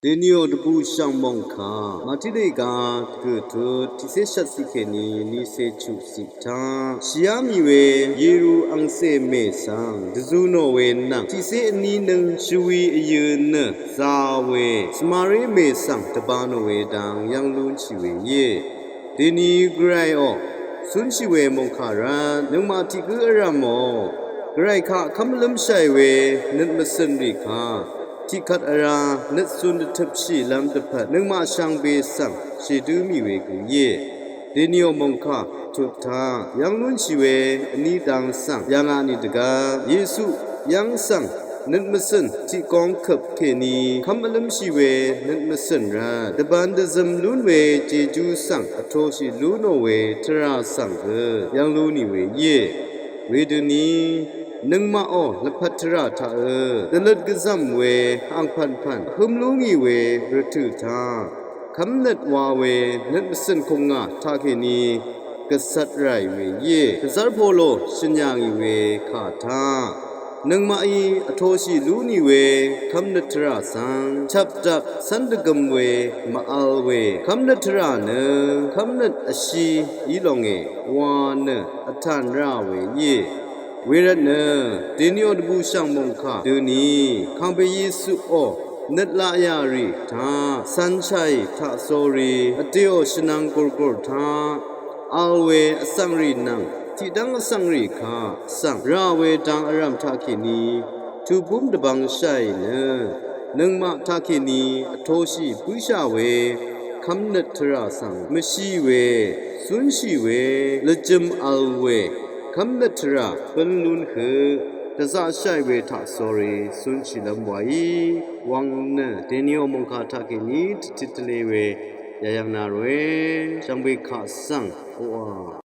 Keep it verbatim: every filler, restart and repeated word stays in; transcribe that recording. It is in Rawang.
Dvniò dvbù shv̀ng mòngkà Màtiq dèga dvgø̀ tut tiqcé shvt ciq kèní niqcé chuq ciq taq shìá mì we Yeru angcè mè svng dvzū nò we nvng tiqcé vní nøng shvwi vyø̄ nø zā we Svmaré mè svng dvbā nò we dang yv́ng lúnshì we íe. Dèni Gvrayò cúnshì we mòngkà rvt nøngmaq tiq gǿ vrv̀mò Gvray kaq kv́m vlǿmshàì we nøt mvcø̀n rì kaq tiqkvt vrá nøt zūn dvtøpshìlv́m dvpvt nøngmaq shvngbe svng shèdǿ mì we gø íe. Dèniò mòngkà tut taq yv́ng lúnshì we vní dang svng yà ngà nì dvgvp Yesu yv́ng svng nøt mvcø̀n tiq góng køp kèní kv́m vlǿmshì we nøt mvcø̀n rvt dvbv̄n dvzøm lún we Jejú svng vtoshì lú nò we tvrà svng gø yv́ng lú nì we íe. Wedøni nøngmaqò lvpat tvrà taqø̄ dvløt gvzv̀m we angpv̀npv̀n vhǿm lú ngì we rvtø̀ taq kv́mnøt wa we nøt mvcø̀n kùngà taqkèní gvcvt ràì we íe. Dvzv́r Polo shø̀n yà ngì we kà taq nøngmaqí vtoshì lú nì we kv́mnøt tvrà svng chvpdvp cv́n dvgøm we mv-vl we kv́mnøt tvrà nø kv́mnøt vshí í longe wa nø vtàn rà we íe. Wervtnø dèniò dvbù shv̀ng mòngkà døni kàngpè Yesuò nøt laq yà rì taq cv̄nshàì taqsórí vdèò shvnvng gùrgùr taq vl we vsvng rì nvng tiqdv́ng vsvng rì kaq svng rà we dang vrv̀m taqkèní tubúm dvbvngshàì nø nøngmaq taqkèní vtoshì bǿshà we kv́mnøt tvrà svng mvshì we cúnshì we lvjøm vl we kv́mnøt tvrà bǿn lún høq dvzaqshàì we taqsórí cúnshìlv́m waí wvng nø dèniò mòngkà taqkèní tvtit tvlē we yàyv̀ng nà ròe shvngbe kaq svng oqà